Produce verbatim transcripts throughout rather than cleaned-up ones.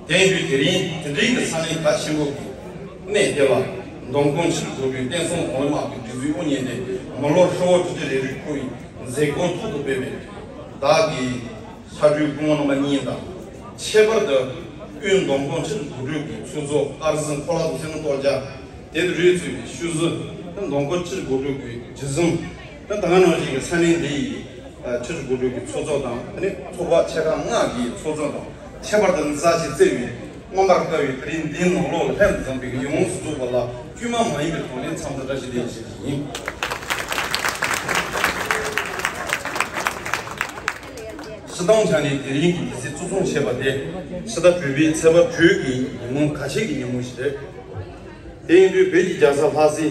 དེ་ཡིན་དུས་དེ་རིང་དེ་འདྲའི་གི་ས་གནས་གལ་ཆེན་པོ་གི་གནས་དེ་ལ་མདོ་ཁམས་ཆུ་བཞི་སྒང་དྲུག་བསྟན་སྲུང་གོང་ལས་དམག་གི་སྒྲིག་འཛུགས་དབུ་བརྙེས་ཏེ་མི་ལོ་ཧྲིལ་བོ་དྲུག་ཅུ་རེ་དྲུག་འཁོར་བའི་མཛད་སྒོ་ཐོག་ཏུ་སྤེལ་བའི་བདག་གི་ཕྱག་སྦྲེལ་སྐུ་ངོ་རྣམ་པ་གཉིས་དང་། ཁྱད་པར་དུ་དབུས་མདོ་ཁམས་ཆུ་བཞི་སྒང་དྲུག་གི་ཚོགས་གཙོ་ཀར་ཟི་ཁོ་ལ་དུ་སེང་གེ་སྟོབས་རྒྱལ། དེ་དུ་རུས་གཙོས་པའི་ཤུལ་བཞི། ད་མདོ་ཁམས་ཆུ་བཞི་སྒང་དྲུག་གི་སྒྲིག་འཛུགས། ད་ད་ག་ནང་བཞིན་གྱི་ས་གནས་འདི་ཡི་ཆུ་བཞི་སྒང་དྲུག་གི་ཚོགས་གཙོ་དང་། ཨ་ནི་ཚོགས་པ་ཆེ་ཁག་ལྔ་གི་ཚོགས་གཙོ་དང་། ཁྱད་པར་དུ་འཛའ་ཞིག་བརྩེ་བའི་མངོན་པར་དཀར་བའི་དེ་རིང་འདིའི་ནང་ལོགས་ལ་ལྷན་དུ་འཛོམས་པའི་ཡོངས་སུ་རྫོགས་པ་ལ་དཀྱུས་མ་མ་ཡིན་པའི་ཐོག་ནས་འཚམས་འདྲི་བཀྲ་ཤིས་བདེ་ལེགས་ཞུ་རྒྱུ་ཡིན། སྤྱིར་བཏང་ཆ་ནས་དེ་རིང་གི་དུས་ཚོད་གཙོ་བཟུང་བྱས་པ་དེ་ཕྱི་ཟླ་དྲུག་པའི་ཚེས་པ་དྲུག་གི་ཉིན་མོ་ཁ་ཤས་ཀྱི་ཉིན་མོ་ཞིག་རེད། དེ་ཡིན་དུས་བོད་ཀྱི་རྒྱལ་ས་ལྷ་སའི་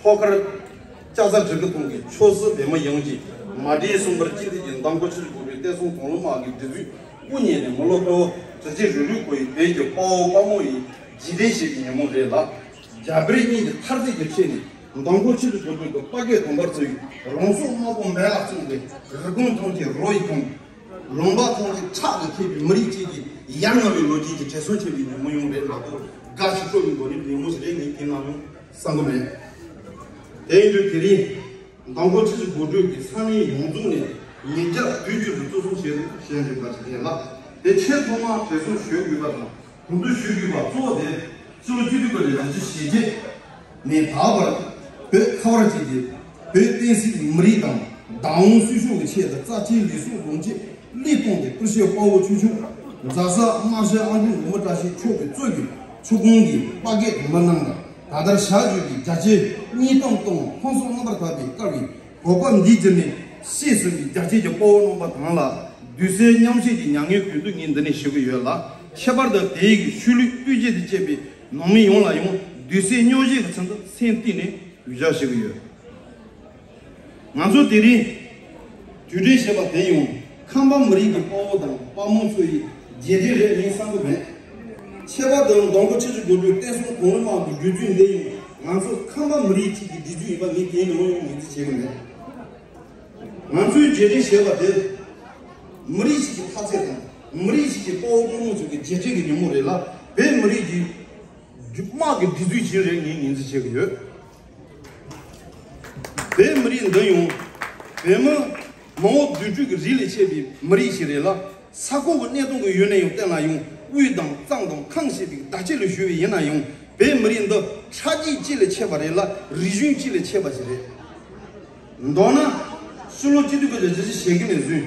ལྷོ་ཁར་ལྕགས་རྩ་འབྲུ་གུ་ཐང་གི་ཕྱོགས་བཞི་བོད་མི་ཡོངས་ཀྱིས་མ་སྒྲིལ་གསུམ་པར་སྤྱི་འཐུས་ཀྱི་མདང་དགོང་ཆུ་བཞི་སྒང་དྲུག་བསྟན་སྲུང་གོང་ལོ་དམག་གི་སྒྲིག་འཛུགས་དབུ་བརྙེས་ནས་མི་ལོ་ཧྲིལ་བོ་དྲུག་ཅུ་རེ་དྲུག་འཁོར་བའི་བོད་ཀྱི་དཔའ་བོ་དཔའ་མོ་ཡི་རྗེས་དྲན་བྱེད་པའི་ཉིན་མོ་རེད་ལ། རྒྱ་བོད་གཉིས་ཀྱི་འཐབ་རྩོད་ཀྱི་ཁྲོད་ནས་མདང་དགོང་ཆུ་བཞི་སྒང་དྲུག་གི་དཔའ་རྒོད་དམ་པ་ཚོ་ཡིས་རང་སྲོག་དམར་པོ་མེ་ལ་བཙོངས་ཏེ་རི་ཀོན་ཐང་གི་རོ་ཡི་ཁོངས། ལུང་པ་ཐང་གི་ཁྲག་གིས་ཁེངས་པའི་མི་རིགས་གཅིག་གི་ཡ་ང་བའི་ལོ་རྒྱུས་ཀྱི་བྲེལ་ཟིང་ཆེ་བའི་ཉིན་མོ་ཡང་རེད་མ་གཏོགས། དགའ་ཞིང་སྤྲོ་བའི་འགྲོ་གྲོན་ཉིན་མོ་ཞིག་རེད། ངས་དེ་ནམ་ཡང་བསམ་གི་མེད། དེ་ཡིན་དུས་དེ་རིང་མདང་དགོང་ཆུ་བཞི་སྒང་དྲུག་གི་ས་གནས་ཡོངས་རྫོགས་ནས་ཉིན་རྒྱབ་དུས་དཀྱིལ་དུ་གཙོ་བཟུང་བྱས་བཞིན་པ་ཞིག་རེད་ལ། དེ་ཆེས་ཐོག་མར་བྲེལ་ཟིང་ཞུ་དགོས་པ་དང་། གོང་དུ་ཞུ་དགོས་པ་གཙོ་བོ་དེ་སྤྱི་ལོ་ཆིག་སྟོང་དགུ་བརྒྱ་བཞི་བཅུ་ཞེ་བརྒྱད་ནས་ད་བར་བོད་ཁ་བ་ཅན་གྱི་བོད་བསྟན་སྲིད་མི་རིགས་དང་བདག་དབང་སྲུང་སྐྱོབ་ཀྱི་ཆེད་དུ་རྩ་ཆེའི་ལས་ཟུང་ལོངས་སྤྱོད་བློས་གཏོང་སྟེ་སྐུ་ཞབས་དཔའ་བོ་ཆོས་སྐྱོང་རྫ་ས་རྨ་བྱ་ཨ་འབྲུག་ངོ་མ་བཀྲ་ཤིས་མཆོག་གིས་གཙོས་པའི་ཆུ་ཁོངས་ཀྱི་དཔའ་རྒོད་མི་རྣམས་དང་། ད་ལྟར་ཞག་བཅུ་གི་རྒྱ་ཆེའི་སྙིང་གཏམ་དང་ཧང་སང་རྣམ་པར་དག་པའི་དཀར་བའི་བོད་པ་འདིའི་རྒྱུད་ནས་སྐྱེས་ཟིན་པའི་རྒྱ་ཆེ་གི་དཔའ་བོ་རྣམ་པ་དང་ལ་དུས་གསལ་མཉམ་བཞད་ཀྱི་མྱ་ངན་གུས་འདུད་ངས་འདི་ནས་ཞུ་གི་ཡོད་ལ། ཁྱད་པར་དུ་དེའི་གི་ཤུལ་ལུས་སྤུས་རྒྱས་དང་བཅས་པའི་ནང་མི་ཡོངས་ལ་ཡང་དུས་གསལ་མཉམ་བཞད་ཀྱི་ཚུལ་དུ་སེམས་གཏིང་ནས་གུས་ཞབས་ཞུ་གི་ཡོད། ང་ཚོ་དེ་རིང་དུས་དྲན་བྱེད་པ་དེ་ཡང་ཁམས་པ་མི་རིགས་ཀྱི་དཔའ་བོ་དང་དཔའ་མོ་ཚོ་ཡི་རྗེས་དྲན་རེད་ངས་བསམ་གི་མེད། ཁྱད་པར་དུ་མདང་དགོང་ཆུ་བཞི་སྒང་དྲུག་བསྟན་སྲུང་གོང་ལ་དམག་གི་སྒྲིག་འཛུགས་འདི་ཡང་ང་ཚོ་ཁམས་པ་མི་རིགས་གཅིག་གི་སྒྲིག་འཛུགས་ཡིན་པ་ངས་གང་ཡང་ངོས་འཛིན་བྱེད་གི་མེད། ང་ཚོའི་རྗེས་དྲན་ཞེས་པ་དེ་མི་རིགས་ཤིག་གི་མཐའ་ཚད་དང་མི་རིགས་ཤིག་གི་དཔའ་བོ་དཔའ་མོ་ཚོ་གི་རྗེས་དྲན་གྱི་ཉིན་མོ་རེད་ལ། བོད་མི་རིགས་ཀྱི་དམག་གི་སྒྲིག་འཛུགས་ཤིག་རེད་ངས་ངོས་འཛིན་བྱེད་གི་ཡོད། བོད་མི་རིགས་འདི་ཡང་བོད་མི་མང་པོ་འདུས་གྲོས་ཀྱི་རིགས་ལས་ཆད་པའི་མི་རིགས་ཤིག་རེད་ལ། ས་ཁོངས་ཀྱི་གནས་སྟངས་ཀྱི་ཡུལ་ནས་ཡང་བསྟན་ལ་ཡང་དབུས་དང་གཙང་དང་ཁམས་ཞེས་པའི་བརྡ་ཆད་ལ་ཞུ་བའི་ཡིན་ན་ཡང་བོད་མི་རིགས་འདི་ཁྲག་རྒྱུད་གཅིག་ལས་ཆད་པ་རེད་ལ། རིག་གཞུང་གཅིག་ལས་ཆད་པ་ཞིག་རེད། མདོར་ན་ཕྱི་ལོ་ཆིག་སྟོང་དགུ་བརྒྱ་བཞི་བཅུ་ཞེ་དགུ་ནས་བཟུང་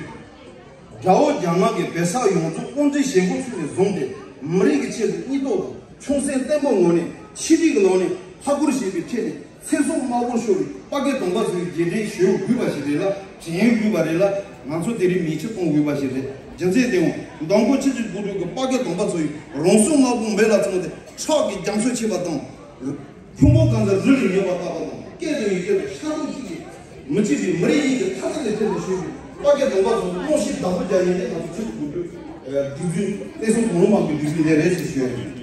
དགྲ་བོ་རྒྱ་དམར་གྱིས་བོད་ས་ཡོངས་རྫོགས་དབང་འཛིན་བྱེད་འགོ་ཚུགས་ནས་བཟུང་སྟེ་མི་རིགས་ཀྱི་ཆེད་དུ་སྙིང་སྟོབས་དང་ཆུང་སེམས་བརྟན་པོའི་ངང་ནས་ཆིག་སྒྲིལ་གྱི་ངང་ནས་མཐའ་སྐོར་བྱེད་པའི་ཁྲོད་ནས་ཚེ་སྲོག་དམར་པོར་ཤོར་བའི་དཔའ་རྒོད་གདོང་པ་ཚོའི་རྗེས་དྲན་ཞུ་དགོས་པ་ཞིག་རེད་ལ། དྲན་དགོས་པ་རེད་ལ། ང་ཚོ་དེ་རིང་མིག་ཆུ་གཏོང་དགོས་པ་ཞིག་རེད། རྒྱུ་མཚན་དེ་ཡང་མདང་དགོང་ཆུ་བཞི་སྒང་དྲུག་གི་དཔའ་རྒོད་གདོང་པ་ཚོ་ཡིས་རང་སྲོག་དམར་པོ་མེ་ལ་བཙོངས་ཏེ་ཁྲག་གི་རྒྱ་མཚོ་ཆེ་བ་དང་། ཕུང་པོ་གང་ཚ་རི་ལས་ཉེ་བ་ལྟ་བུ་དང་སྐད་དུ་ཡི་གེ་དང་ཤ་དང་གཅིག་གིས་མི་གཅིག་པའི་མི་རིགས་ཡིན་གྱི་ཐ་ཚིག་ལས་ཐོན་ནས་བྱུང་བའི་དཔའ་རྒོད་གདོང་པ་ཚོ་གནོན་ཤུགས་བདག་པོ་རྒྱག་ཡས་དེ་ང་ཚོ་ཆུ་བཞི་སྒང་དྲུག་སྒྲིག་འཛུགས་བསྟན་སྲུང་གོང་ལོ་དམག་གི་སྒྲིག་འཛུགས་དེ་རེད་ཅེས་ཞུ་ཡ་ཡིན།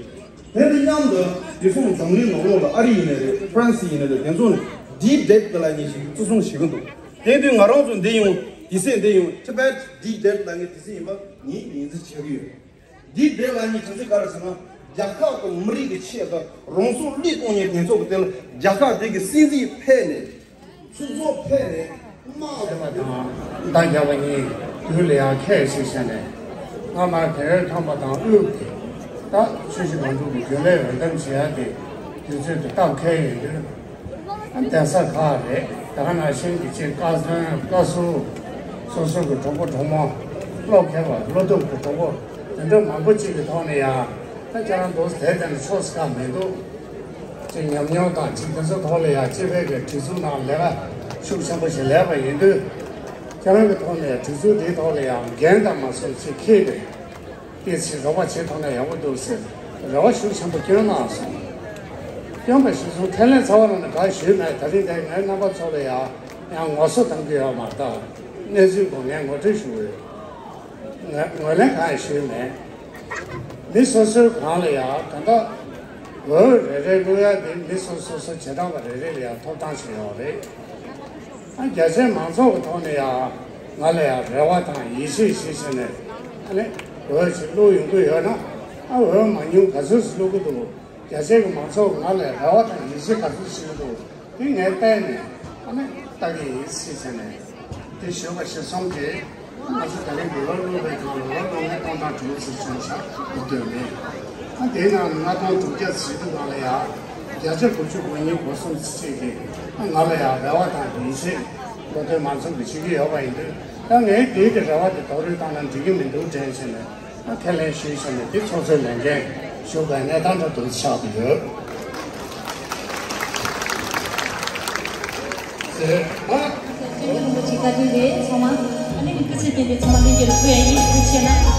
དེ་དང་མཉམ་དུ་དེ་སོང་འཛམ་གླིང་ནང་ལོགས་ལ་ཨ་རི་ཡིན་ནའི་རེད། ཧྥ་རན་སི་ཡིན་ནའི་རེད། དེ་ཚོ་ནས་Deep Debt ལབ་མཁན་ཞིག་བརྩི་སྲུང་བྱེད་ཀྱི་འདུག་དེ་དུས་ང་རང་ཚོ་འདི་ཡང་དེ་སྲིད་འདི་ཡང་Tibet Deep Debt ལབ་མཁན་དེ་སྲིད་ཡིན་པ་ངས་ངོས་འཛིན་བྱེད་ཀྱི་ཡོད། འདི་དེ་ལ་ནི་ཁྱེད་ཚོས་ག་རེ་ཟེར་ན། རྒྱལ་ཁབ་དང་མི་རིགས་ཀྱི་ཆེད་དུ་རང་སྲོག་བློས་གཏོང་མཁན་དེ་ཚོ་གི་དེ་ལ་རྒྱལ་ཁབ་དེ་གི་སྲིད་འཛིན་ཕེབས་ནས་ཚོགས་གཙོ་ཕེབས་ནས་དམག་དང་། མདའ་རྒྱག་པ་གཉིས་ཡུལ་ལ་ཡང་ཁས་ཞིག་བྱས་ནས། སྔ་མ་བལ་ཡུལ་ཐང་པ་དང་དབུས་ཀྱི་ད་ཆུ་བཞི་སྒང་དྲུག་གི་རྒྱུན་ལས་འོས་འདེམས་བྱེད་ཡ་དེ་དུས་ཚོད་དུ་སྟབས་འཁེལ་ཡོད་དུས། གདན་ས་ཁག་རེད། ད་ག་ནང་བཞིན་གྱི་ཅིག་བཀའ་བློན་བཀའ་ཟུར། སོ་སོ་གི་གྲོགས་པོ་གྲོགས་མོ། བློ་མཁས་པ་བློ་སྟོབས་ཀྱི་གྲོགས་པོ། དེ་འདྲ་མང་པོ་ཅིག་གི་ཐོག་ནས་ཡང་ད་ཁྱེད་རང་འདུག་དེ་དེ་འདྲ་ཕྱོགས་སུ་ཁག་མི་འདུག་ཅིག་ཉམས་མྱོང་དང་ཅིག་དེ་ཚོ་ཐོག་ལ་ཡང་སྤྱི་པའི་གི་སྒྲིག་འཛུགས་ནང་ལས་ཀ་ཤུགས་ཆེན་པོ་ཞིག་ལས་པ་ཡིན་དུས། ཁྱེད་རང་གི་ཐོག་ནས་སྒྲིག་འཛུགས་འདིའི་ཐོག་ལ་ཡང་འགན་དང་མ་སོགས་ཅིག་འཁྱེར་ཏེ། དེ་ཕྱིར་རོགས་པ་བྱེད་ཐུབ་ན་ཡག་པོ་འདུག་ཟེར་རེ་བ་ཤུགས་ཆེན་པོ་བསྐྱོན་གནང་སོང་། བསྐྱོན་པ་གཞིར་བཟུང་ཁས་ལེན་ཚར་བ་རང་ནས་ག་ཞུས་མེད། ད་རིང་དེ་ངའི་རྣམ་པ་ཚོ་ལ་ཡང་ཡང་ངོ་སོ་བཏང་གི་ཡོད་མ་གཏོགས་གནས་ཚུལ་སྐོར་ངས་ངོ་སྤྲོད་ཞུ་གི་ཡོད། ངས་ངོས་ལེན་གང་ཡང་ཞུས་མེད། མི་སོ་སོའི་སྒང་ལ་ཡང་ད་ལྟ་འོས་རེ་རེ་བླུག་ཡ་དེ་མི་སོ་སོ་སོ་བྱེ་བྲག་པ་རེ་རེ་ལ་ཡང་ཐོབ་ཐང་ཞིག་ཡོད་རེད། ཨ་རྒྱ་ཆེའི་མང་ཚོགས་ཀྱི་ཐོག་ནས་ཡང་ང་ལ་ཡང་རེ་བ་དང་ཡིད་ཆེས་ཞིག་བྱས་ནས་ཨ་ནི་འོས་ཤིག་བླུག་ཡོང་གི་ཡོད་ན་ ཨ་འོས་མ་མྱོང་ག་ཚོད་ཅིག་བླུག་གི་འདུག་རྒྱ་ཆེ་གི་མང་ཚོགས་ང་ལ་རེ་བ་དང་ཡིད་ཆེས་ག་ཚོད་བྱེད་ཀྱི་འདུག་དེ་ངས་བལྟས་ནས་ཨ་ནི་ལྟ་གི་ཡིན་ཟེར་བྱས་ནས་དེ་ཞུས་པ་ཞིག་སོང་གི། ང་ཚོ་ད་རིང་དགུང་ལོ་སློབ་པའི་སྒང་ལ་ལོ་ལོ་ལྔ་སྟོང་དང་དྲུག་ཅུ་བྱུང་ཤག་དེ་འདོད་མེད། ཨ་དེའི་ནང་ལྔ་སྟོང་དྲུག་བརྒྱ་ཟེར་དུས་ནང་ལ་ཡ་བརྒྱ་ཆ་དགུ་བཅུ་གོ་གཉིས་གོ་གསུམ་ཅིག་གིས་ཨ་ང་ལ་ཡ་རེ་བ་དང་ཡིད་ཆེས་བློ་མཐུན་མང་ཚོགས་ཀྱིས་བྱེད་ཀྱི་ཡོད་པ་ཡིན་དུས། ད་ངས་དེའི་གི་རེ་བ་དེ་རྡོག་རོལ་བཏང་ན་འགྲིག་གི་མི་འདུག་དྲན་བྱས་ནས། ཨ་ཁས་ལེན་ཞུས་བྱས་ནས་དེ་ཚོགས་གཙོའི་ལས་འགན་ཞུ་དགོས་གནས་སྟངས་འདྲ་འདུག་ཆགས་ཀྱི་ཡོད། ཟེར། ཨ། རྒྱལ་བ་རིན་པོ་ཆེ་བཀའ་དྲིན་རེད། ཚང་མ་ཨ་ནི་སྐུ་ཚེ་བརྟན་པའི་ཚང་མ་ལྷན་རྒྱས་ལ་ཕུལ་ཡ་ཡིན། ཐུགས་རྗེ་ཆེ་གནང་།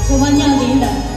ཚོགས་པ་མཉམ་འདི་ཡིན་ད།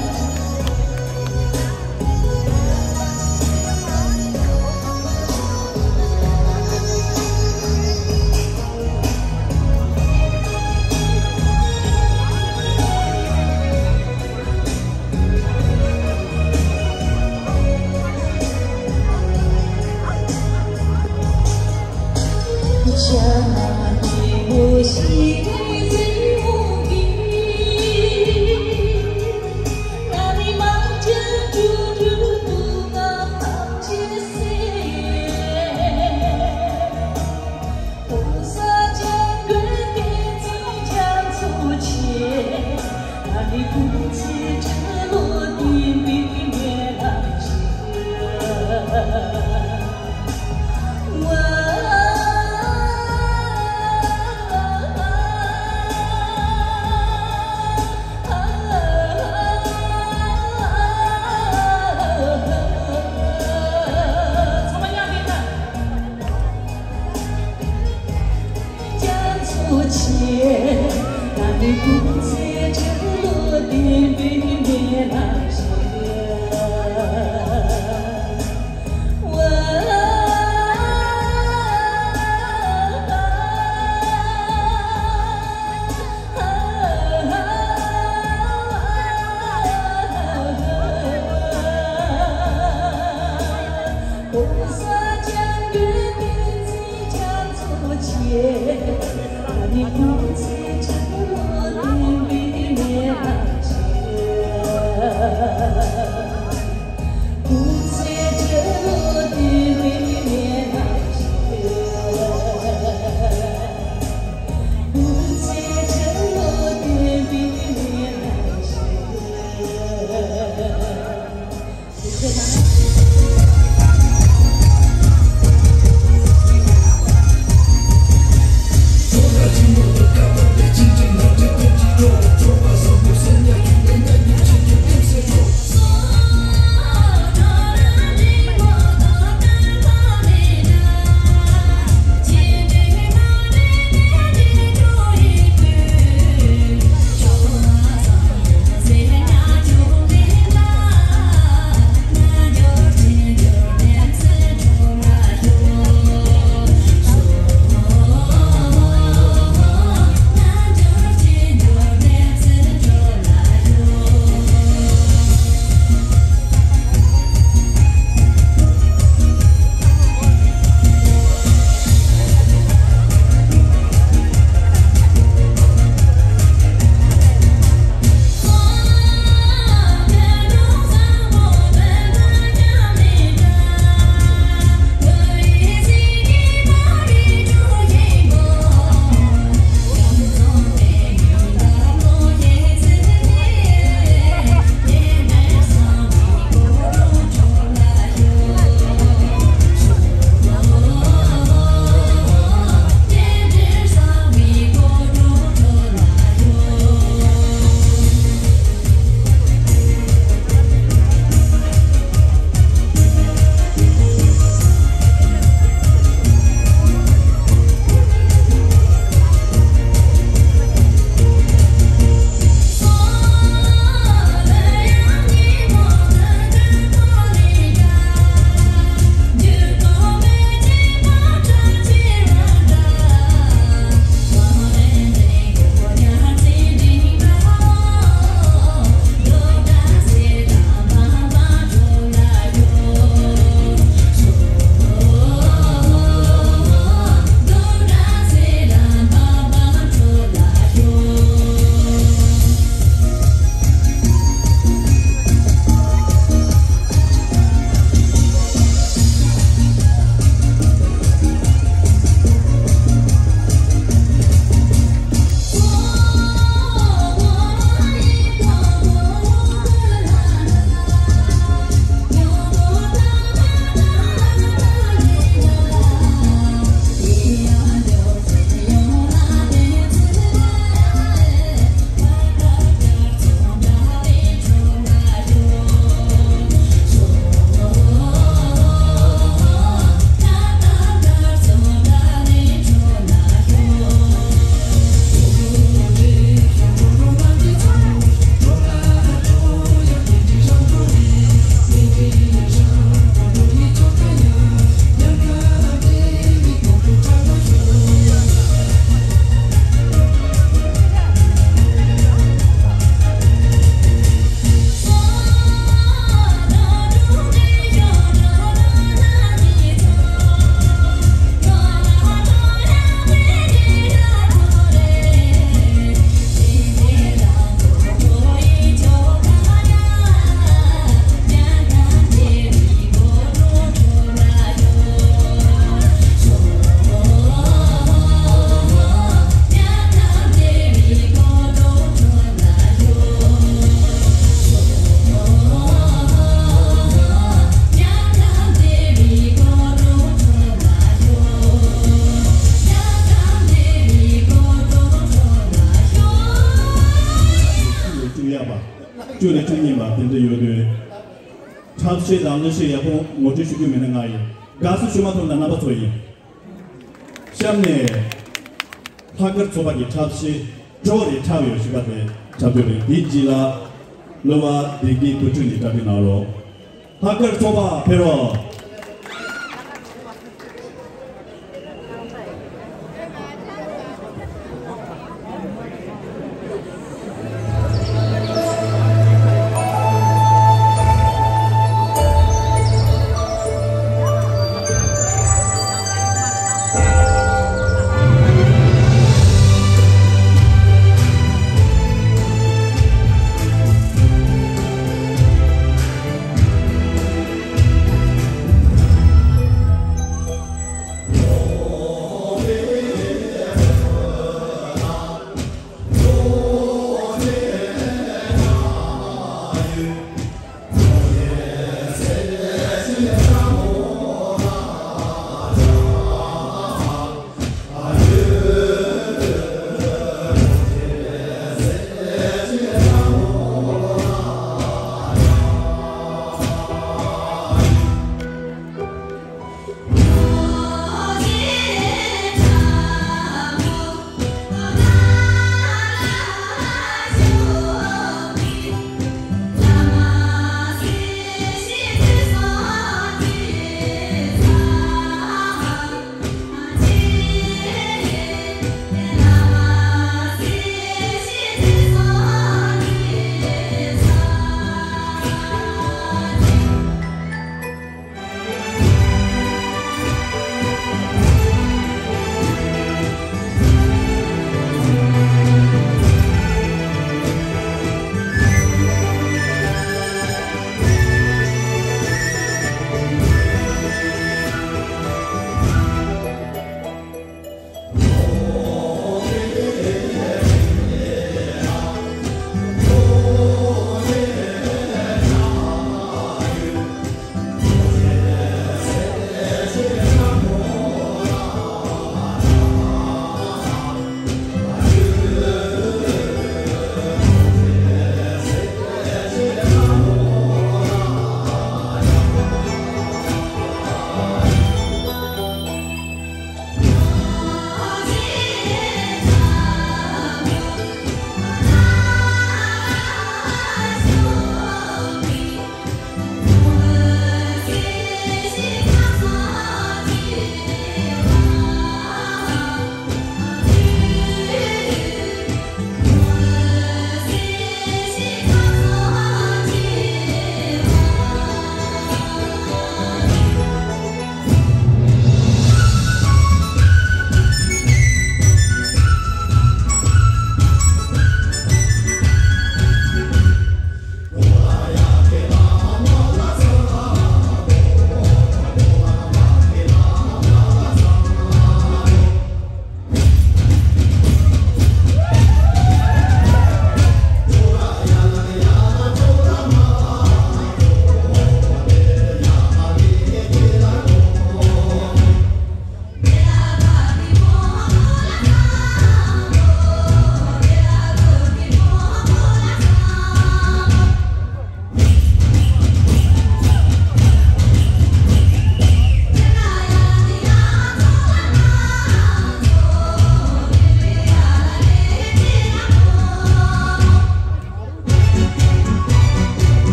བཅུ་ནས་བཅུ་གཉིས་བར་དེ་འདྲ་ཡོད་དུས། འཁྲབ་གཞས་དང་གླུ་གཞས་ཡག་པོ་ངོ་སྤྲོད་ཞུ་རྒྱུ་མེད་ན་ང་ཡིན། དགའ་བསུ་ཞུ་མ་ཐུབ་ན་རྣམ་པ་ཚོ་ཡིན། གཤམ་ནས་ལྷག་དཀར་ཚོགས་པ་གི་འཁྲབ་གཞས་སྤྲོ་བ་རེ་འཁྲབ་ཡོད་ཞིག་པ་དེ་འཁྲབ་རྒྱུ་རེད། དེའི་རྗེས་ལ་གླུ་བ་བདེ་སྐྱིད་བུ་ཕྲུག་ནས་འཁྲབ་རྒྱུ་གནང་རོགས། ལྷག་དཀར་ཚོགས་པ་ཕེབས་རོགས།